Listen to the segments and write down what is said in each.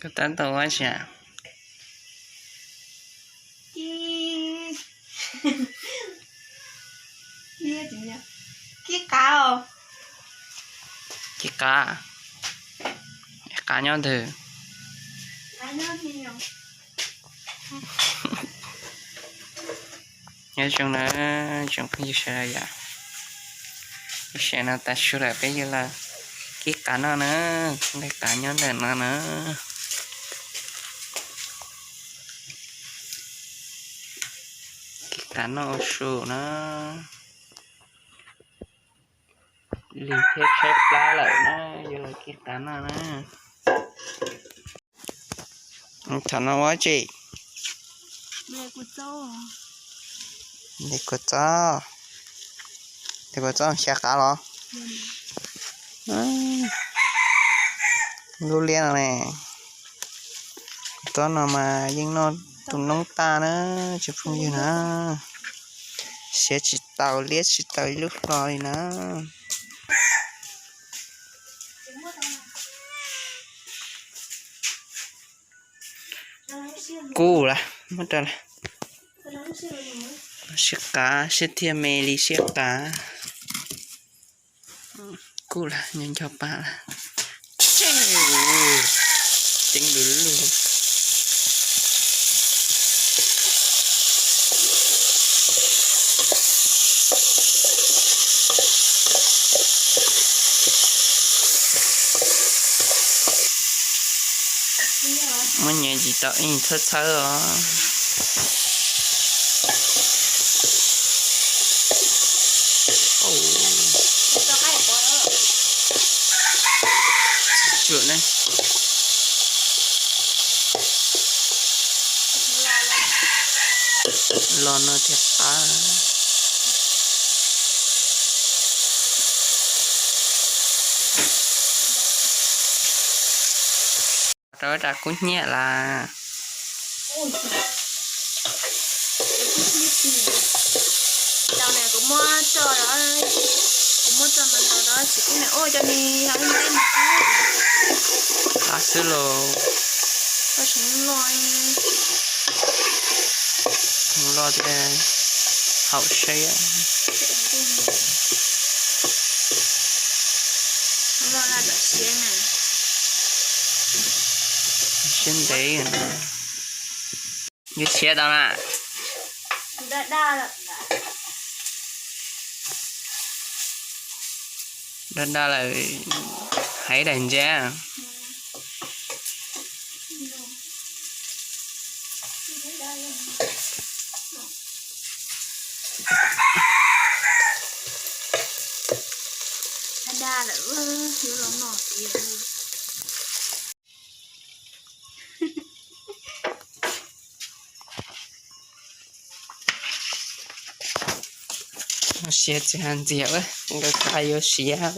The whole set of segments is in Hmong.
Koj tab tom ua tsi? Kib qav os. Kib qav? Qav nyob twg? Nyob zoo na tsoom phooj ywg sawv daws yom, lub sij hawm no tav su lawm peb yuav los kib qav noj na, nqaij qav nyob ntawm no na. Kib qav noj ua su na. Lig thiab tshaib plab lawm na, yuav los kib qav noj na. Thaum no ua tsi? De kua txob, de kua txob xyaw qav los? Lub liab no ne. Kua txob no mas yeej noj tus noob tag na, tsoom phooj ywg na. Siav tsis taus, liab tsis taus ib lub hlo li na. Kub lawm, muab rau lawm. Siab qav, siab thiaj me li siab qav. Kub lawm, nco nco pa lawm. Tseeb, ceeb lug lug. Muab nyiav tsis tau ib txhawb txhawb os. Tsuam ne. Los no thiaj qab. Rau ib rab kub hnyiab lawm. Kuv muab tso, kuv muab tso mas ntau rau tsis kub ne, ua cov ni yog ib nteb mus kub. Qab xwb los. Tau tseem loj, loj tias haum saib. Loj laj tam siab na. Siab ntev. Yuav siav tau na. Daj daj lawm, hais daim ntsia. Daj daj lawm, yuav los noj tiag. Siav txiv hais ntxiag, nkawd qab yuav siav.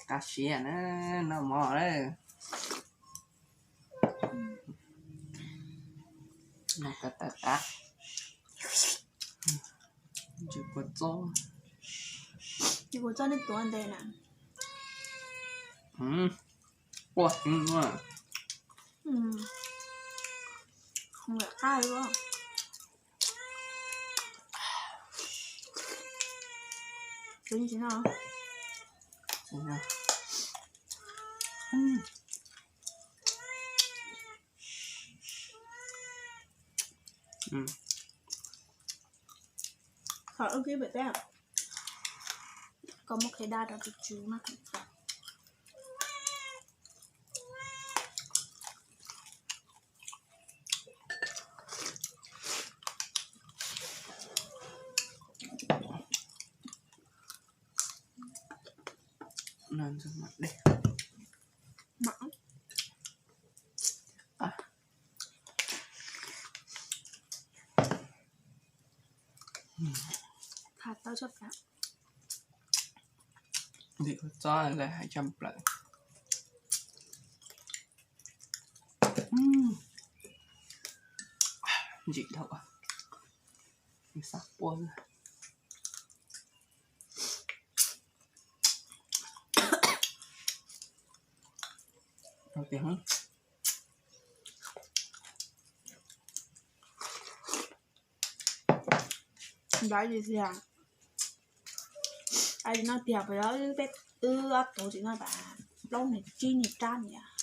Qab siav na, noj mov lawm. Noj qab tawm qab. Ntsis kua txob. Ntsis kua txob nej tuav ntev na. Quaj heev. Qab li. Qhov wb kib pem teb, koj muab qhia dab rau tus tswv mas. Thaum tau tshaj plaws. Ntxim kua txob lawm hais tshaj plaws. Ntsim dhau, xav quaj. Ntawd tiag, no tiag, peb ob tug tsis no tas plaub niag tsib niag rab niag.